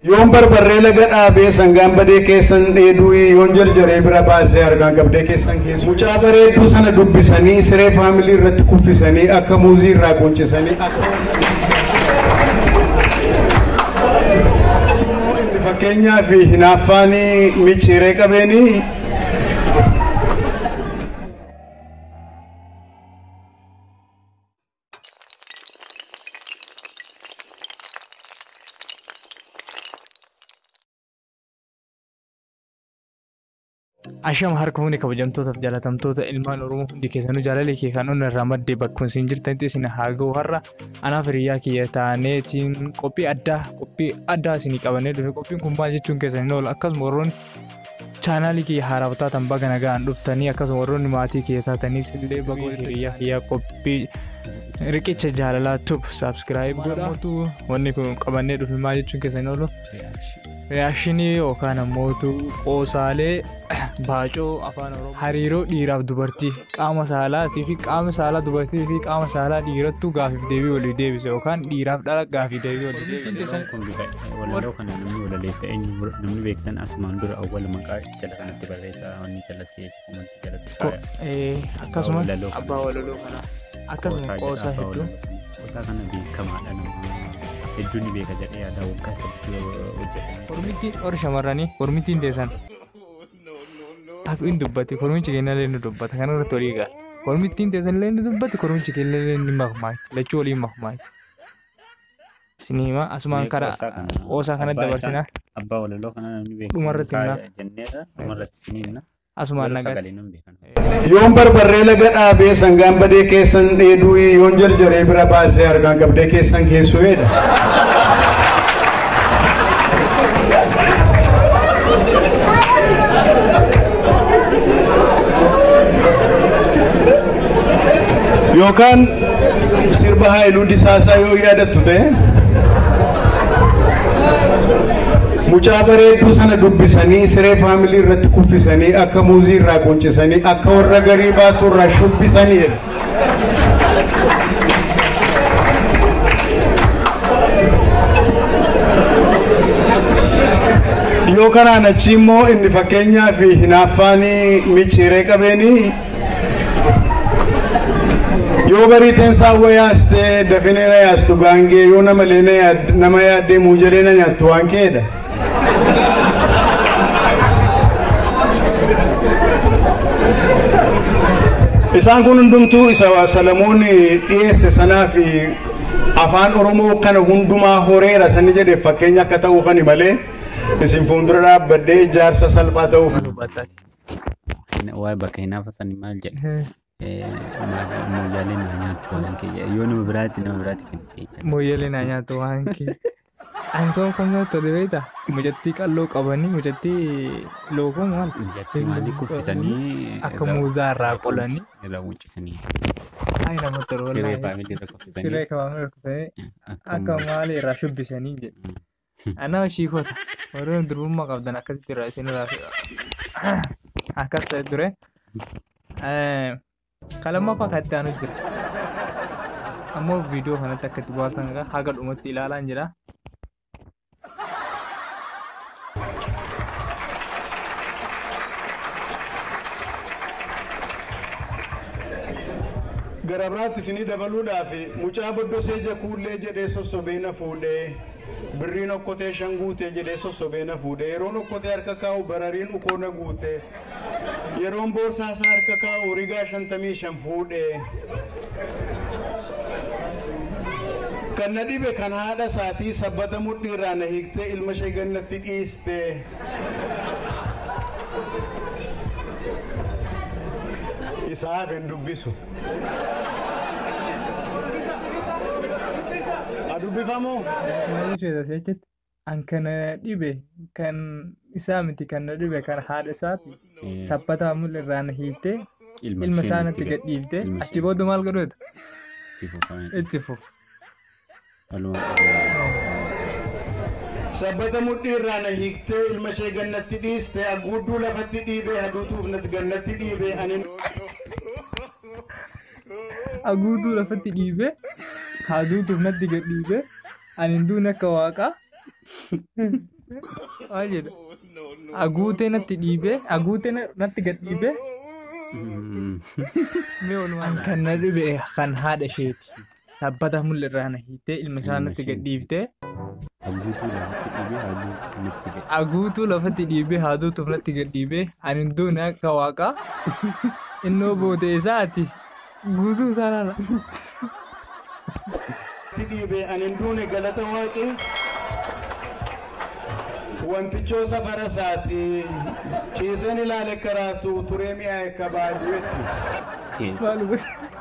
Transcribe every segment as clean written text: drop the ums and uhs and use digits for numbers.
Yoon barbarree laga dhaabee sangaan badee keessan dheeduu, yoon jarjaree bira baasee harkaan qabdee keessan keessu. Mucaa bareedduu sana dubbisanii siree faamilii irratti kuffisanii akka muuzii irraa qunchisanii akka. Inni fakkeenyaa fi hinaaffaanii micciiree qabeenii. Ashama harka fuuni kabajamtootaaf jaalatamtoota ilmaan Oromoo hundi keessanuu jaalalli kee kan onna irraa maddee bakkuma isin jirtanitti isin haa ga'u. Har'a anaaf hiriyaa kiyya taaneetiin qophii addaa isinii qabannee dhufe. Qophiin kun maal jechuun keessan hin oolu. Akkasuma warroonni chaanaalii kiyya haaraaf taatan baga nagaan dhuftanii, akkasuma warroonni maatii kiyya taataniis illee baga hiriyaa kiyya qophii riqicha jaalalaa tub saabskiraayib godhaa. Wanni kun qabannee dhufe maal jechuun keessan hin oolu. Reakshinii yookaan ammoo qoosaalee baacoo afaan Oromoo hariiroo dhiiraaf dubartii qaama saalaatii fi qaama saalaa dubartii fi qaama saalaa dhiirattu gaafiif deebii walii deebise yookaan dhiiraaf dhala gaafiif deebii walii deebise. Kun bifa walaloo kana namni walaleessa eenyu namni beektan asumaan dura awwala maqaa jala kanatti barreessaa wanni jalatti komantii jalatti kaaya. Akkasuma abbaa walaloo kana akkasuma qoosaa hedduu. Qoosaa kana beekamaadha nama hedduun ni beeka jedhee yaada waggaa 3 hojjetame. Kormittiin warra shamarranii kormittiin teessan. Akka inni dubbate kormichi keenya illee ni dubbata kana irratti walii gala. Kormittiin teessan illee ni dubbate kormichi keenya illee ni makmaati lachuu waliin makmaati. Isin hima asumaan karaa qoosaa kanatti dabarsinaa. Abbaa walaloo kana namni beeku. Dhumarratti himnaaf. Jenneerra dhumarratti isin himna. Asumaan nagaatti. Yoon barbarree laga dhaabee sangaan badee keessan dheeduu, yoon jarjaree bira baasee harkaan qabdee keessan keessu jedha. Yookaan sirba Haayiluu Disaasaa yoo yaadattu ta'e mucaa bareedduu sana dubbisanii siree faamilii irratti kuffisanii akka muuzii irraa qunchisanii akka warra garii baatu irraa shubbisanii jedha. Yoo kanaan achi immoo inni fakkeenyaa fi hinaaffaanii micciiree qabeenii yoo bariiteen saawwa yaastee dafinee na yaastu gaangee yoo nama lee nama yaaddee muujalee na nyaattu waan keedha. Isaan kun hundumtuu isa Salamoon dhiyeesse sanaa fi afaan Oromoo kana hundumaa horeera sanni jedhe fakkeenya akka ta'uufani malee isin fuuldura dhaabbadhee ijaarsa salphaa ta'uuf. Waa'ee bakka hinaafa sanii maal jedha? Mooyyaalee naa nyaattu waan kee yoo nama biraatti kan ta'e. Mooyyaalee naa nyaattu waan kee. Ani kun kun tole beektaa? Mucattii qalloo qabanii mucattii lookoo maal? Mucattii maalii kuffisanii akka muuzaa irraa qolanii. Irraa wuccisanii. Ay nama tolu Siree wallaahi. faamilii irra kuffisanii. Siree faamilii irra kuffisanii akka maali irraa shubbisanii jedhe. Anaa ishii kota. Warreen durbummaa qabdan akkasitti irraa isin irraa akkas ta'e ture. Kan lammaffaa kan itti aanu jira. Ammoo viidiyoo kanatti akka itti bohaartan haga dhumatti ilaalaan jira. Gara biraatti isinii dabaluudhaaf mucaa boddosee jakuullee jedhee sossobee na fuudhee birriin okkotee shan guutee jedhee sossobee na fuudhee yeroon okkotee harka kaa'u barariin ukoo na guutee yeroon boorsaa isaa harka kaa'u rigaa 55 fuudhee. Kan na dhibe kan haadha isaatii sabbata mudhii irraa na hiiktee ilma ishee gannatti dhiiste. Isaaf hin dubbisu. Adubbifamoo? Maal jechuudha achitti? An kana dhibe kan isaa miti kan na dhibe kan haadha isaati. Sabbata mul'i irraa na hiiktee ilma isaa natti gadhiiftee achi booda maal godhuudha? Itti fufa. Sabbata mudhii irraa na hiiktee ilma ishee gannatti dhiiste haguudduu lafatti dhiibee haduutuuf natti gannatti dhiibee ani. Haguudduu lafatti dhiibee haduutuuf natti gadhiibee ani hin duune akka waaqaa. Maal jedha? Aguutee natti dhiibee, aguutee natti gad dhiibee. Mee oolmaan kan na dhibe kan haadha isheeti. Sabbata mul'irraa na hiitee ilma isaa natti gad dhiibtee. Aguutuu lafatti dhiibee haaduu natti gad. Aguutuu lafatti dhiibee haaduutuuf natti gad dhiibee ani hin duune akka waaqaa. Innoo boodee isaati. Guutuu isaa laala. Dhiibee ani hin duune galata waaqee. Wantichoo safara isaati. Ciiseen ilaale karaatu turee mi'aaye akka baaduu jetti.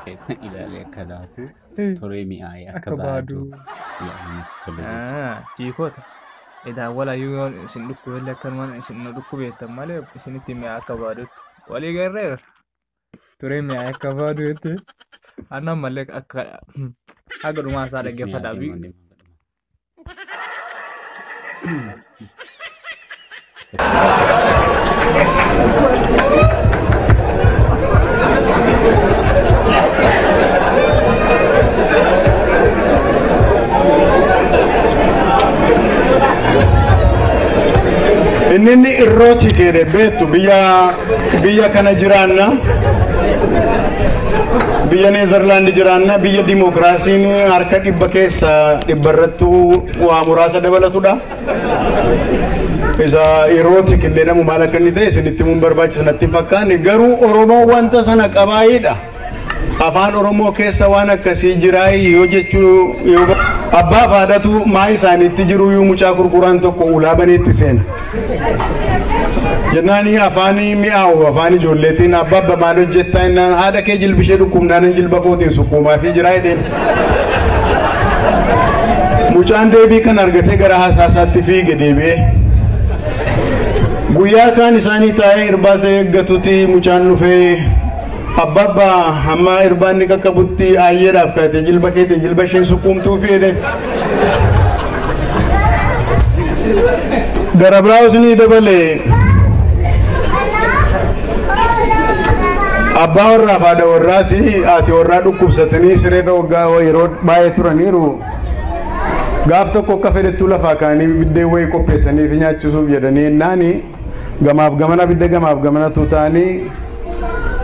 Keessa ilaalee akka laatu turee mi'aaye akka baadu. Chiikota. Edaa walaayyuu yoo isin dhukkubeellee akkanumaan isin nu dhukkubeettan malee isinitti mi'aa akka baadutti. Walii garreera. Turee mi'aaye akka baadu jetti. Annan malee akka haga dhumaa isaa dhaggeeffadhaa. Inni inni irrooti jedhe beektu biyya kana jiraanna, biyya Neezerlaandi jiraanna, biyya dimookiraasiin harka 100 keessa 100 irrattuu waa muraasa dabalatudha. Isa irrooti jedhamu maal akka inni ta'e isinitti himuun barbaachisa natti hin fakkaanne, garuu Oromoon wanta sana qabaayidha. Afaan Oromoo keessa waan akkasii jiraayi yoo jechuu yoo abbaa fi haadhatu maa isaaniitti jiru iyyuu mucaa gurguraan tokko ulaa baneetti seena. Jennaan afaan mi'aawu afaan ijoolleetiin abbaa abba maal hojjettaa jennaan haadha kee jilbishee dhukkubnaan jilba kootiin sukkuumaa fi jiraa jedheen. Mucaan deebii kan argatee gara haasaasaatti fiige deebi'ee. Guyyaa kaan isaanii taa'ee irbaata eeggatutti mucaan dhufee abbaa abbaa hamma irbaanni qaqqabutti aayyeedhaaf kaatee jilba keetiin jilba isheen sukkuumtuu fi jedhe. Gara biraas ni dabale. Abbaa warraa fi haadha warraati haati warraa dhukkubsatanii sireerra waggaa yeroo baay'ee turaniiru. Gaaf tokko akka fedhettuu lafaa kaanii biddeen wayii qopheessanii fi nyaachisuuf jedhanii ennaani gamaaf gamana abidda gamaaf gamana tuuta'anii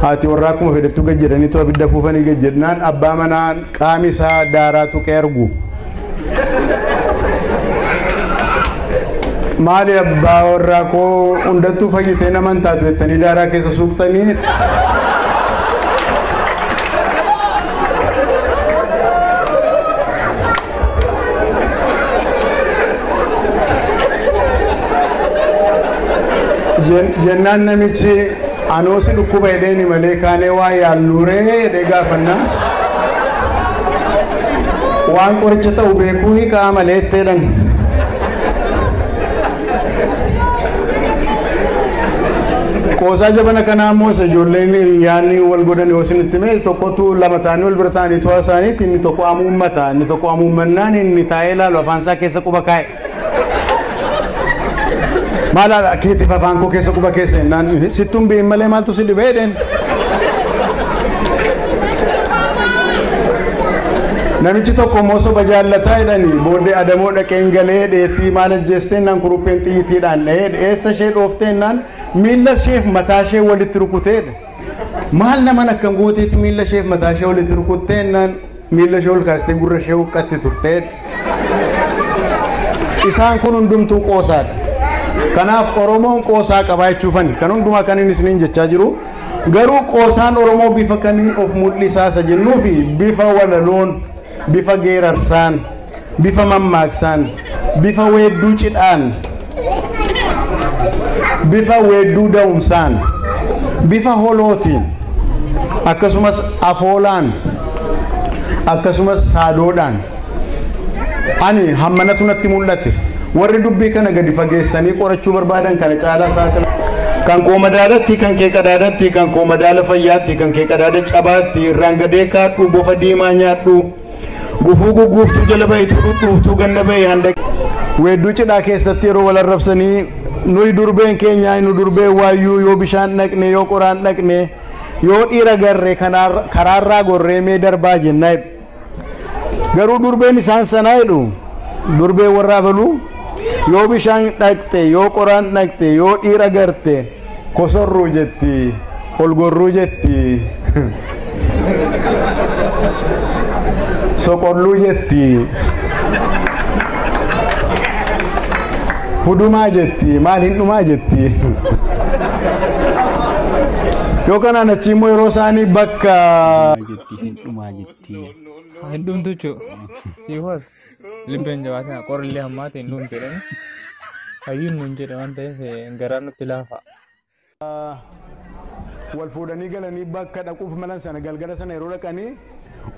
haati warraa akkuma fedhettuu gad jedhanii tu abidda fuufanii gad jedhnaan abbaa manaa qaami isaa daaraa tuqee argu. Maali abbaa warraa koo hundattuu fayyitee naman taatu jettanii daaraa keessa suuqxanii. Jennaan namichi anoo si dhukkuba jedheeni malee kaanee waa yaalluuree jedhee gaafannaa. Waan qoricha ta'u beekuu hiikaa malee jetteedhan. Qoosaa jabana kanaa immoo isa ijoolleen hiriyaanni wal godhan yoo isinitti hime tokkotu lama ta'anii wal bira ta'anii to'a isaaniitti inni tokko amuummata inni tokko amuummannaan inni taa'ee ilaalu afaan isaa keessa quba kaa'e. Maal keetiif afaan koo keessa quba keessa jennaan sittuun bi'in malee maaltu si dhibee jedheen. Namichi tokko immoo soba jaallataa jedhanii booddee adamoo dhaqeen galee dheettii maal ajjeestee naan kurupheen xiyyiitiidhaan dha'ee eessa ishee dhooftee naan miilla isheef mataa ishee walitti rukuteedha. Maal naman akkam gooteetti miilla isheef mataa ishee walitti rukuttee naan miilla ishee ol kaastee gurra ishee huqqatti turteedha. Isaan kun hundumtuu qoosaadha. Kanaaf Oromoon qoosaa qabaa jechuufani kan hundumaa kan inni isiniin jechaa jiru. Garuu qoosaan Oromoo bifa kamiin of mul'isaa isa jennuu fi bifa walaloon, bifa geerarsaan, bifa mammaaksaan, bifa weedduu cidhaan, bifa weedduu da'umsaan, bifa holootiin, akkasumas afoolaan, akkasumas saadoodhaan. Ani hammanatu natti mul'ate. Warri dubbii kana gadi fageessanii qorachuu barbaadan kana caalaa saaxila. Kan koo madaalatti, kan kee qadaadatti, kan koo madaala fayyaatti, kan kee qadaada cabaatti, irraan gadee kaadhu, bofa diimaa nyaadhu, gufuu gugguuftuu jala bahitu, dhudhuuftuu ganna bahi handa. Weedduu cidhaa keessatti yeroo wal arrabsanii nuyi durbeen keenya nu durbeen waayyuu yoo bishaan dhaqne yoo qoraan dhaqne yoo dhiira garree karaarraa gorree mee darbaa jennaa jedhu. Garuu durbeen isaan sanaa jedhu durbeen warraa baluu Yoo bishaan dhaqxe, yoo qoraan dhaqxe, yoo dhiira garte kosorruu jetti, olgorruu jetti, soqolluu jetti, hudumaa jetti, maal hin dhumaa jetti. Yoo kanaan achi immoo yeroo isaanii bakka Jetti hin dhumaa jetti. Hin dhumtu jechuudha. Siifas libbeen jabaatina qorillee hammaate hin dhumtu jedhani. Hayyuun nuun jedhe waan ta'eef garaan nutti laafa. Wal fuudhanii galanii bakka dhaquuf malan sana galgala sana yeroo dhaqanii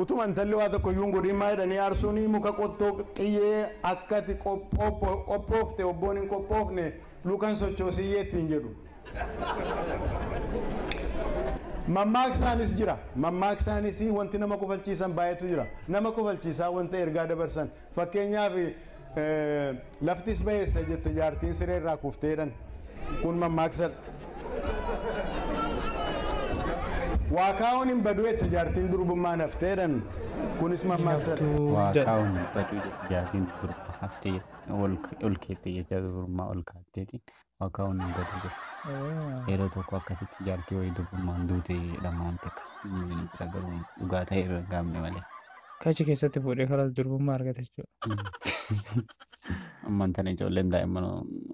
utuma intalli waa tokko iyyuu hin godhin maa jedhanii aarsuun muka qottoo xiyyee akkati qophoofte obboon hin qophoofne lukan sochoosiyyee ittiin jedhu. Mammaaksaanis jira. Mammaaksaanis wanti nama kofalchiisan baay'eetu jira. Nama kofalchiisaa wanta ergaa dabarsan. Fakkeenyaaf laftis ba'eessa jette jaartiin siree irraa kufteedhan. Kun mammaaksadha. Waa kaa'uun hin badu jette jaartiin durbummaan hafteedhan. Kunis mammaaksadha. Waa kaa'uun hin badu jette jaartiin durbummaa haftee ol keette jecha durbummaa ol kaatteeti. Waa kaa'uun hin badu jette. Yeroo tokko akkasitti jaartii wayii durbummaan duute jedhama wanti akkasii ni jira garuu dhugaa ta'e irra gaamne malee. Kachi keessatti fuudhee karas durbummaa argate jechuudha. Ammaan tana ijoolleen daa'imman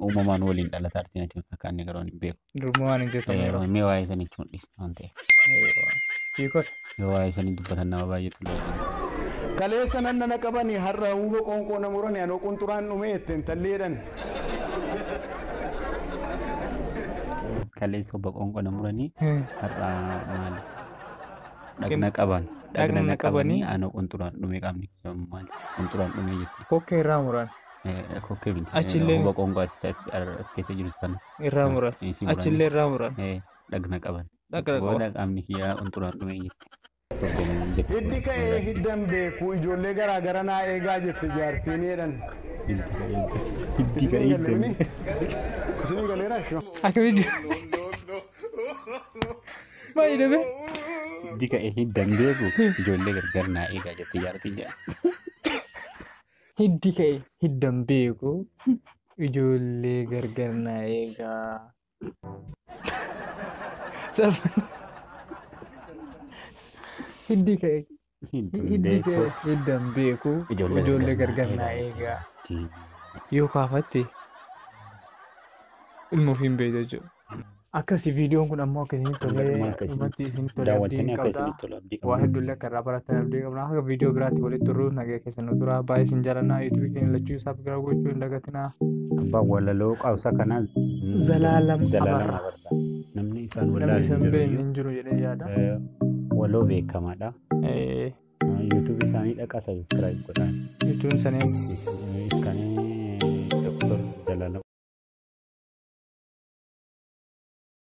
uumamaan waliin dhalataa artiin ati fakkaanne garuu hin beeku. Durbummaan hin jirtu yeroo. Mee waa'ee sanii jechuun dhiiste waan ta'eef. Hiikota. Yoo waa'ee sanii dubbatan nama baay'eetu lola. Kaleessa nan nana qabanii har'a huba qoonqoo na murani anoo qunxuraan dhume jette intalli jedhan. Kaleessa obbo qoonqoo na muranii har'a maali? Dhagna qaban. Dhagna na qabanii anoo qunxuraan dhume qaamni maali? Qunxuraan dhume jetti. Kokkee irraa muran. Kokkee miti. Achillee. Huba qoonqoo as keessa jiru sana. Irraa muran. Achillee irraa muran. Dhagna qaban. Dhagna qaban. Booda qaamni kiyyaa qunxuraan dhume jetti. Hiddi ka'ee hiddan beeku ijoollee garaa gara naa eegaa jette jaartiin jedhan. Hiddi ka'ee hiddan beeku. Isinii galeera ishoo. Akkamitti? Maal jedhame? Hiddi ka'ee hiddan beeku ijoollee gargar naa eegaa jette jaartiin jedhan. Hiddi ka'ee hiddan beeku ijoollee gargar naa eegaa. Salphaan. Hiddi ka'ee hiddan beeku ijoollee gargar naa eegaa. Yoo kaafatte ilma ofii hin beektu jechuudha. Akkasi viidiyoon kun ammoo akka isinitti tolee dhumatti isinitti tolee abdii qabna. Waa hedduullee akka irraa barattan abdii qabna. Akka viidiyoo biraatti walitti turru nagaa keessan nu tura. Baay'ee isin jaalannaa. YouTube keenya lachuu isaa bira gochuu hin dagatinaa. Abbaan walaloo qaawsa kanaa Zalaalam Abarraa. Namni isaan Namni isaan beekne hin jiru jedhee yaada. Waloo beekamaadha. YouTube isaanii dhaqaa subscribe godhaa. YouTube isaanii Iskaanii